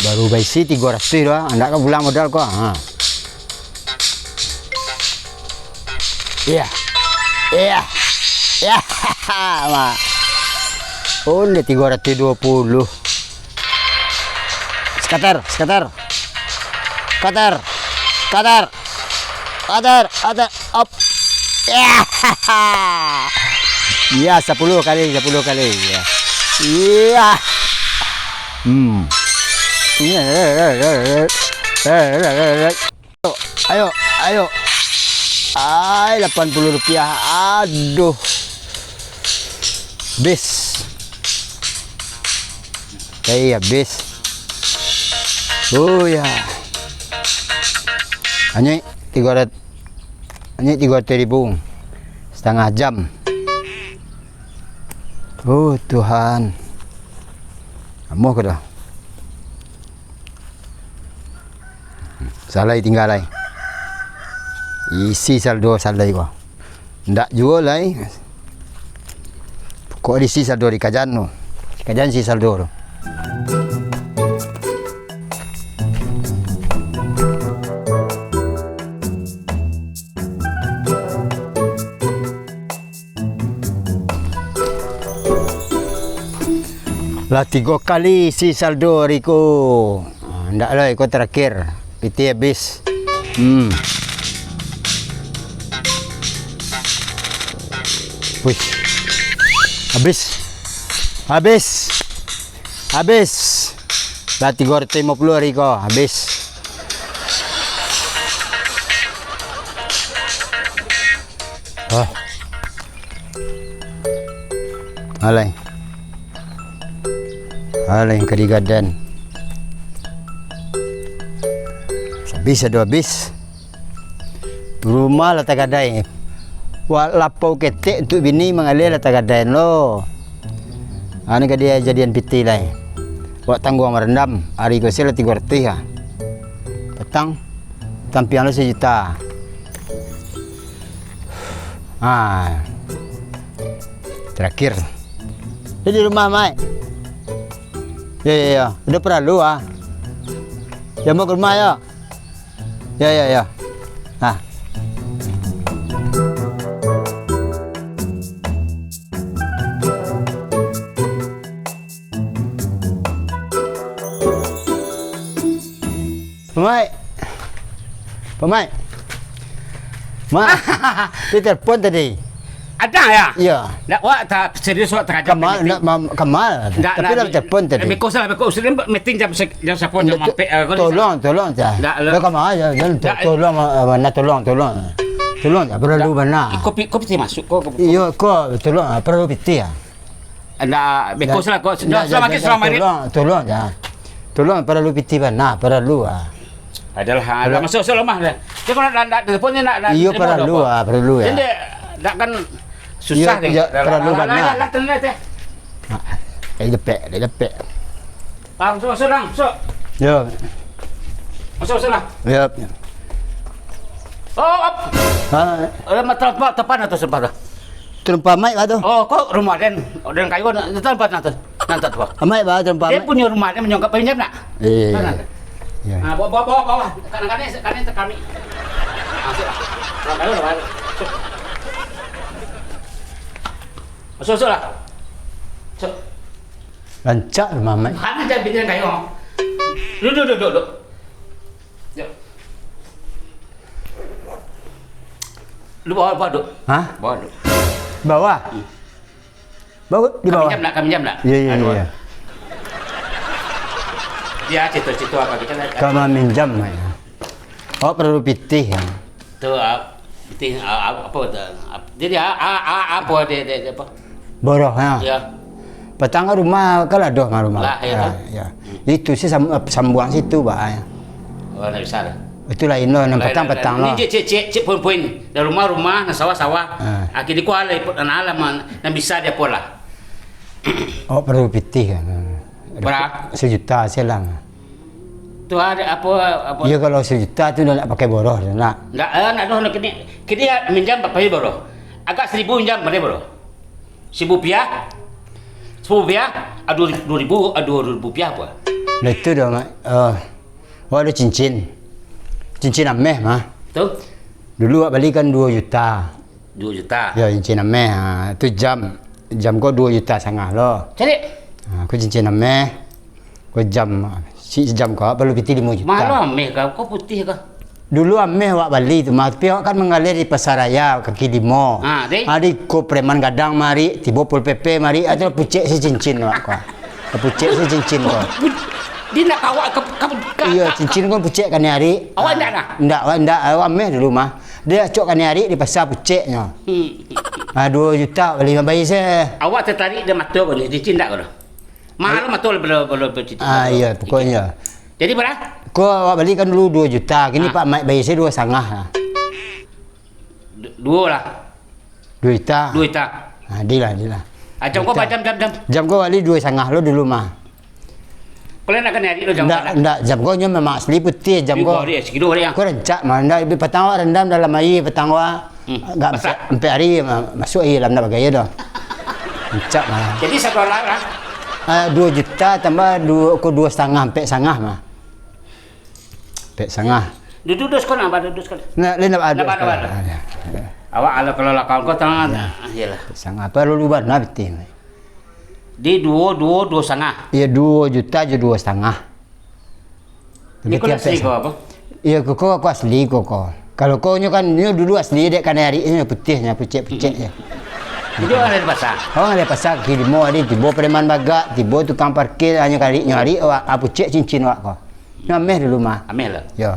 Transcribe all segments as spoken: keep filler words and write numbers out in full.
Baru baisi tigo ratuih doh, ndak ka pulang modal ko. Ha. Iya. Iya. Iya. Mak. Onde tigo ratuih duo puluh. Skater, skater. Kater. Kater. Kater, kater. Op. Ya. Ya, sepuluh kali, sepuluh kali. Ya. Iya. Hmm. Iya. Ayo, ayo. Ai, lapan puluh rupiah. Aduh. Bis. Ai, habis. Oh, ya. Hanyuik tigo ratus, hanyuik tigo ratus ribu. Satangah jam. Oh, Tuhan. Amuah ko dah. Salai tingga lai. Isi saldo salai ko. Ndak juo lai. Pokok isi saldo dikajan tu. Dikajan isi saldo tu. Lah tigo kali isi saldo ari ko. Ah, ndak lah, iko terakhir. Pitih habis. Hmm. Wih. Habis. Habis. Habis. Lah tigo ratus limo puluh ari ko. Habis. Ah. Alai. Alai ka digadan. Habis ado habis. Rumah lah tagadai. Wak lapau ketek untuak bini manggaleh lah tagadai lo. Anu ka dia jadian pitih lai. Wak tangguang marandam, ari ko se lah tigo ratus ah. Patang, tampiang lo sajuta. Ah. Terakhir. Yo di rumah, Mai. Yo, yo, yo. Udah paralu ah. Yo, mau ka rumah yo. Yo, yo, yo. Ah. Pamaik. Pamaik. Mak, ditelepon tadi. Ada ya? Iya. Ndak, wak, tak serius, wak, terajak Kamal, meeting. Ndak, mam-, Kamal. Ndak, tapi ndak, lah ditelepon tadi. Eh, beko salah, beko. Sudah meeting jam se-, jam sepuluh, jam Ndak, to-, mampek, eh, kau tolong, tolong, cah. Ndak, Ndak, lah. Kamal, ya, tolong, Ndak, eh. Tolong, eh, mana tolong, tolong. Tolong, ya, perlu Ndak. Mana? Iko pi-, iko pitih masuk, ko, ko, ko. Iya, ko, tolong, ah, perlu pitih, ya. Ndak, beko salah, ko. Ndak, Selama ndak, ke ndak, selama ini. Tolong, tolong, ya. Tolong, perlu pitih, bana, perlu, ah. Adalah, ha, Kalau dah masuk, masuk rumah dah. Dia kalau nak, nak telepon dia nak, nak Iyo, telepon paralu, apa? Ah, paralu, ya. Jadi, nak kan susah Iyo, deh. Iyo, Dah, paralu dah, dah, banyak. Dah, dah, dah, dah. Ah, dah lepek, dah lepek. Ah, masuk, masuk, Dang, masuk. Yo. Masuk, masuk, Dang. Yo. Oh, op. Ha. Ada tempat, tempat, tempat atas, tempat dah. Terumpa mic lah tu. Oh, kok rumah den, den kayu nak, nak tempat nak tu. Nak tempat tu. Mic bah, terumpa Dia mic. Punya rumah, dia menyongkap pinjam nak? Eh. Mana? Ya. Ah, bawa, bawa, bawa, bawa. Kanan-kanan, kanan terkami. Masuk. Masuk, masuk lah. Masuk. Rancak rumah mic. Hanya jangan pinjam kayu. Duduk, duduk, duduk. Yo. Lu bawa, bawa duduk. Hah? Bawa duduk. Bawah? Hmm. Bawa di Kami bawah. Jam nak, kami jam nak? Iya, iya, Aduh. Iya. Dia cerita-cerita apa kita nak? Kami minjam, ya. Oh, perlu pitih, ya. Tu, ah, pitih, ah, ah, apa tu? Ah, jadi, ah, ah, ah, apa dia, dia, dia apa? Boroh, ha. Ya. Patang ka rumah, kan lah doh ka rumah. Lah, ya, Ya, kan? Ya. Itu sih sam-, sambuang situ, bah, ya. Oh, ndak bisa dah. Itu lain lo, nan Lain, patang, lain, patang lain. Lo. Ni cek, cek, cek, cek, poin, poin. Dari rumah, rumah, nan sawah, sawah. Ha. Akhirnya ku alai, pun, nan alam, nan bisa dia pola. Oh, perlu pitih, kan. Berapa? Sejuta silang. Tu ada apa, apa? Iya, kalau sejuta tu dah nak pakai boroh, nak. Ndak, eh, nak doh, nak kini, kini ya, minjam berapa boroh? Agak seribu minjam, berapa boroh? Seribu rupiah? Seribu rupiah? Ah, dua ribu, dua ribu, ah, dua ribu rupiah apa? Lah itu dah, Mak. Eh, awak ada cincin. Cincin ameh, mah. Tu? Dulu awak bali kan dua juta. Dua juta. Ya, cincin ameh. Ha, tu jam. Jam ko dua juta sangah lo. Cari. Ha, ko cincin ameh. Ko jam. Si jam ko, perlu piti lima juta. Mahal lo ameh kau, kau putih kau. Dulu ameh awak bali tu mah, tapi awak kan manggaleh di Pasar Raya, kaki limo. Ha, di? Ha, di ko preman gadang mari, tibo Pol P P mari, atau pucek si cincin awak ko. Pucek si cincin ko. Dia nak kawak ke, ke, ke, Iyo, ke, cincin ko pucek kani ari. Awak ndak dah? Ndak, awak ndak, awak ameh dulu mah. Dia acok kani ari di pasar puceknyo. Hmm. Ha, dua juta bali mah bayie se. Awak tertarik dia mato ko ni, cincin ndak ko dah? Mahal mato bala, bala, bala cincin. Ah, iyo, pokoknyo. Jadi bara? Ko awak bali kan dulu dua juta, kini Pak Mat bayie se dua sangah lah. Du-, duo lah. Dua juta. Dua juta. Ha, dilah, dilah. Ah, jam ko, jam, jam, jam. Jam ko bali dua sangah lo dulu mah. Kalau nak kani ari lo jam ko. Ndak, ndak, jam ko nyo memang asli putih, jam ko. Ko rancak mah, ndak, patang awak rendam dalam aia, patang awak. Hmm, agak basah. Ampek, ampek ari ma-, masuak aia dalam, ndak bagaya doh. Rancak mah. Jadi satu alah lah. Ah, dua juta tambah dua, ko dua sangah, ampek sangah mah. Ampek sangah. Dudu dos ko nambah, dudu dos ko. Nah, lain ndak ado. Ndak ado, ndak ado. Ah, ya. Awak kalau, kalau lakau ko tangan, iyolah. Ampek sangah. Apo lalu bana pitih? Di duo, duo, duo sangah. Iyo, duo juta jo duo sangah. Ni ko asli ko apo? Iyo, ko, ko, ko asli ko, ko. Kalau ko nyo kan, nyo dulu asli dek kanai arik nyo putiah nyo, pucek-pucek nyo. Itu awak dari pasar? Awak dari pasar, kaki limo tadi, tibo preman bagak, tibo tukang parkir, hanyo kali nyo arik, awak, ah, pucek cincin awak ko. Nyo ameh dulu mah. Ameh lah. Yo.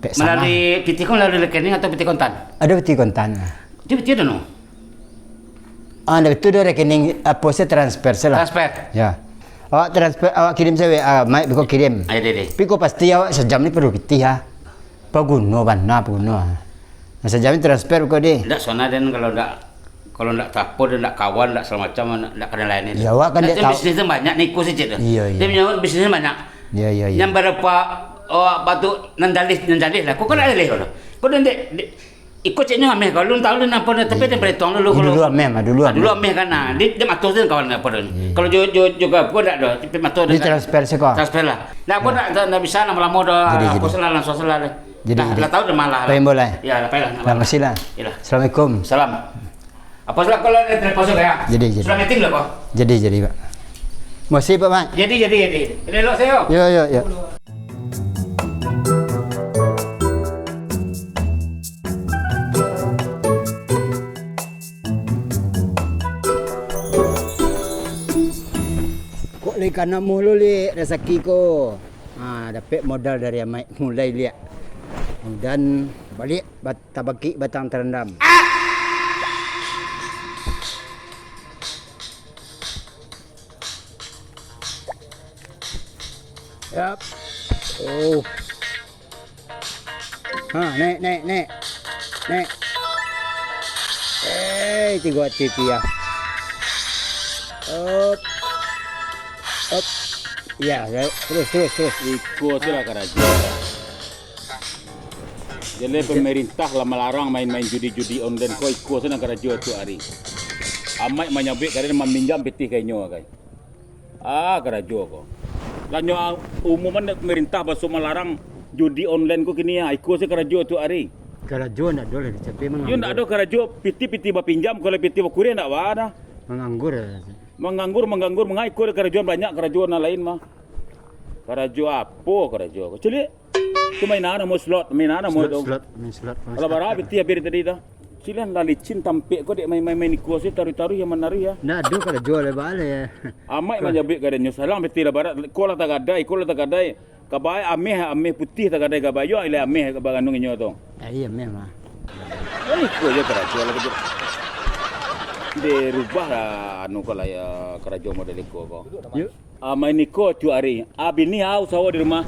Pek sanah. Melalui pitih ko melalui rekening atau pitih kontan? Ado pitih kontan. Itu pitih ado no? Ah, ndak itu dah rekening, apo se, transfer se lah. Transfer. Ya. Awak transfer, awak kirim se W A, Mat, beko kirim. Ayo, deh, deh. Tapi ko pasti awak sajam ni perlu pitih, ha. Paguno bana, paguno. Nah, sajam ni transfer ko, deh. Ndak sona den kalau ndak, kalau ndak tapo, den ndak kawan, ndak segala macam, ndak, ndak kanai lain ni. Ya, awak kan ndak tahu. Bisnis tu banyak, niko saja tu. Iya, iya. Dia punya bisnis banyak. Iya, iya, iya. Yang berapa, oh, apa tu, nan jaleh, nan jaleh lah. Ko kan ndak jaleh ko. Ko den dek, dek, Iko ceknyo ameh, kalau lun tahu lun apo, tapi den paretong dulu. Dulu ameh mah, dulu ameh. Dulu ameh kan, nah. Di, di mato tu kawan apo tu. Iya. Kalau jo, jo, jo ko ndak ado, tapi mato tu. Di transfer siko. Transfer lah. Ndak apo, ndak, ndak bisa lamo-lamo doh. Jadi, apo jadi. Salah, langsung salah lah. Jadi, dah, jadi. Lah tahu dah malah lah. Paimbo lah. Ya, lah, paimbo lah. Lah, masih lah. Iyalah. Assalamualaikum. Salam. Apo salah kalau ada telepon sudah ya? Jadi, jadi. Sudah meeting lah, Pak? Jadi, jadi, Pak. Masih, Pak Mat? Jadi, jadi, jadi. Elok-elok sajo. Yo, yo, yo. Kok lai kana mulu, Lik, rasaki ko. Ha, dapek modal dari Amaik mulai, Lik. Mudahan baliak bat-, tabangkik batang tarandam. Yap. Oh. Ha, naik, naik, naik. Naik. Eh, tigo ratus rupiah. Up. Up. Ya, ya, terus, terus, terus. Iko tu lah karajo. Jadi, pemerintah lah malarang main-main judi-judi online ko, iko tu nan karajo tu ari. Amaik manyabuik kalian maminjam pitih ka inyo, kai. Ah, karajo ko. Lah nyo umuman dek pemerintah baso malarang judi online ko kini, ah, iko se karajo tu ari. Karajo ndak ado lah dicapai. Yo, manganggur. Ndak ado karajo, pitih-pitih bapinjam, kalau pitih bakureh ndak ba dah. Manganggur lah. Manganggur, manganggur, mangai iko karajo banyak, karajo nan lain mah. Karajo apo karajo ko? Caliak. Tu mainan namo slot, mainan namo slot, tu. Slot, main slot, main slot. Alah, bara pitih abih tadi tu. Silan lah licin tampek ko dek main-main, main iko se taruih-taruih yang manaruih ya. Ndak ado karajo lai baalai ya. Amaik manyabuik kadanyo salang pitih lah barat, ko lah tagadai, ko lah tagadai. Kabai ameh, ameh putih tagadai kabai yo, ilai ameh ka baganung inyo tu. Ah, iyo, ameh mah. Yo, iko je karajo lah kito. Dirubah lah anu ko lah ya, karajo model iko ko. Yo. Ah, main iko tu ari. Ah, bini au sawa di rumah.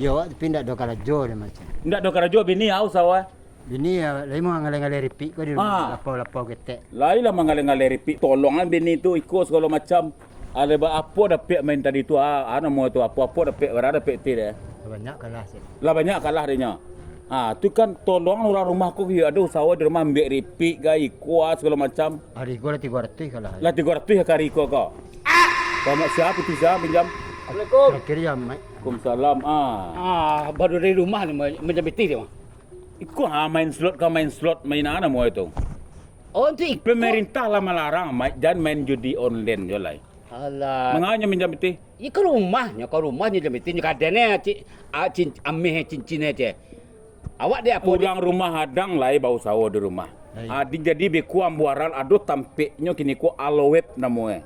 Yo, awak tapi ndak ado karajo deh macam. Ndak ado karajo, bini au sawa. Bini ya, lai mangaleh-ngaleh ripik ko di rumah, lapau-lapau ketek. Lai lah mangaleh-ngaleh ripik, tolong lah bini tu, iko sagalo macam. Aleba apo dapek main tadi tu, ah, ah, namo tu, apo-apo dapek, bara dapek ti deh. Lah banyak kalah sih. Lah banyak kalah deh nyo. Ah, tu kan tolong urang rumah ko, yo, ado usaho di rumah, ambiak ripik, gai, iko, ah, sagalo macam. Ari ko lah tigo ratus kalah. Lah tigo ratus ka ari ko ko. Ka mak sia, pitih sia pinjam? Assalamualaikum. Terakhir ya, Mak. Waalaikumsalam. Ah. Ah, baru dari rumah ni, ma-, macam pitih dia, Mak. Iko ha, main slot ka main slot, main apa namo itu? Oh, itu iko. Pemerintah lah malarang, Mak, jan main judi online jo lai. Alah. Manga nyo minjam pitih? Iko rumahnyo, ka rumahnyo jam pitih, nyo kaden e, cik, ah, cin-, ameh cincin e, cik. Awak dek apo, Dek? Urang rumah adang lai bausaho di rumah. Lai. Adi jadi beko ambo aral ado tampeknyo kini ko Aloweb namo e.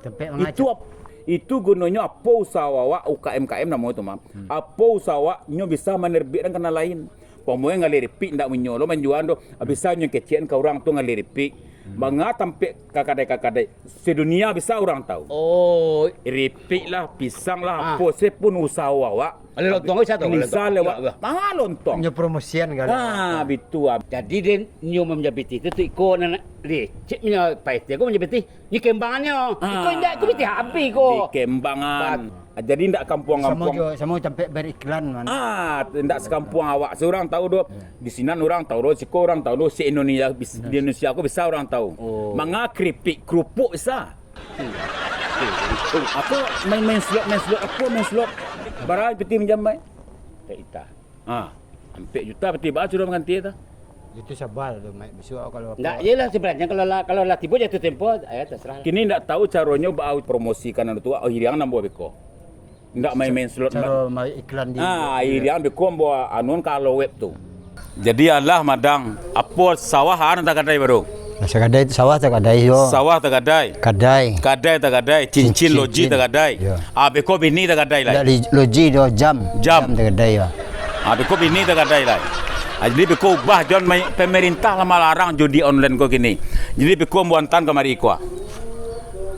Tampek mangacak. Itu ap-, itu gunonyo apo usaho awak U K M K M namo tu, Mam. Hmm. Apo usaho awak nyo bisa manerbikkan kana lain. Pamoe ngalih ripik ndak munyo lo manjua do. Bisa nyo kecekan ka urang tu ngalih ripik. Hmm. Manga tampek ka kadai-kadai. Sedunia bisa urang tahu. Oh. Ripik lah, pisang lah, Ah. apo se pun usaho awak. Alai lontong bisa tu, Bisa lontong. lewat. Ya, ya. Ah, lontong. Nyo promosian kali. Ah, bitu, ah. Jadi, den, nyo manjadi pitih tu, tu iko nan lecek nyo, paitih ko manjadi pitih. Nyo kembangannyo. Ah. Iko indak, iko pitih habis ko. Dikembangan. Bat. Ah, jadi indak Samo kampuang-kampuang. jo, samo sampai beriklan, man. Ah, indak sekampuang awak. Seorang tahu do. Ya. Di sinan urang tahu do, siko urang tahu do, se-Indonesia bis-, Indonesia. di Indonesia ko bisa urang tahu. Oh. Manga keripik, kerupuk bisa. Apo main-main slot, main slot, apo main slot? Bara pitih minjam, Mak? Ampek juta. Ha, ampek juta pitih, baa caro mangganti tu? Itu sabar tu, Mak. Besok kalau Ndak, iyolah, sebenarnya kalau lah, kalau lah tibo jatuh tempo, ya, terserah lah. Kini ndak tahu caronyo baa promosikan anu tu, oh, iriang nan buah beko. Ndak main-main slot, Caro ndak. Main iklan di Ah, iriang beko ambo anuan ka Aloweb tu. Jadi alah madang, apo sawah an takadai baru? Nah, sakadai tu sawah takadai yo. Sawah takadai. Kadai. Kadai takadai, cincin, Cincin, loji cincin. takadai. Yo. Ah, beko bini takadai lai. Ndak li-, loji do, jam. Jam. Jam takadai yo. Ah, beko bini takadai lai. Ah, jadi beko ubah jon mai-, pemerintah lah malarang judi online ko kini. Jadi beko ambo antaan kamari ko.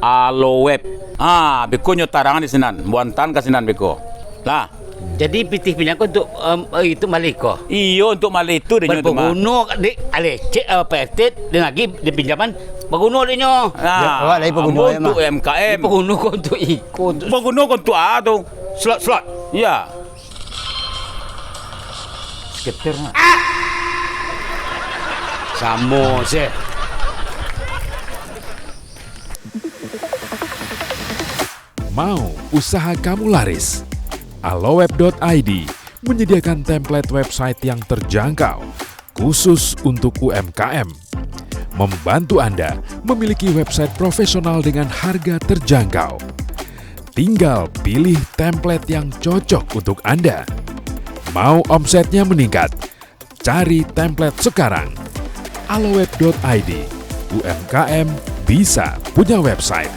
Aloweb. Ah, beko nyo tarangan di sinan. Ambo antaan ka sinan beko. Lah. Jadi pitih pinjam ko untuk, em, eh, itu malih ko? Iyo, untuk malih itu dek nyo tu mah. Baguno dek alecek, eh, petet, dan lagi dipinjaman baguno dek nyo. Nah, Ya, awak lagi baguno ambo ya, untuk mah. M K M. Baguno ko untuk iko, untuk Baguno ko untuk a tu? Slot, slot. Ya. Seketir nak. Ah! Samo se. Mau usaha kamu laris? Aloweb dot I D menyediakan template website yang terjangkau, khusus untuk U M K M, membantu Anda memiliki website profesional dengan harga terjangkau. Tinggal pilih template yang cocok untuk Anda. Mau omsetnya meningkat? Cari template sekarang. Aloweb dot I D, U M K M bisa punya website.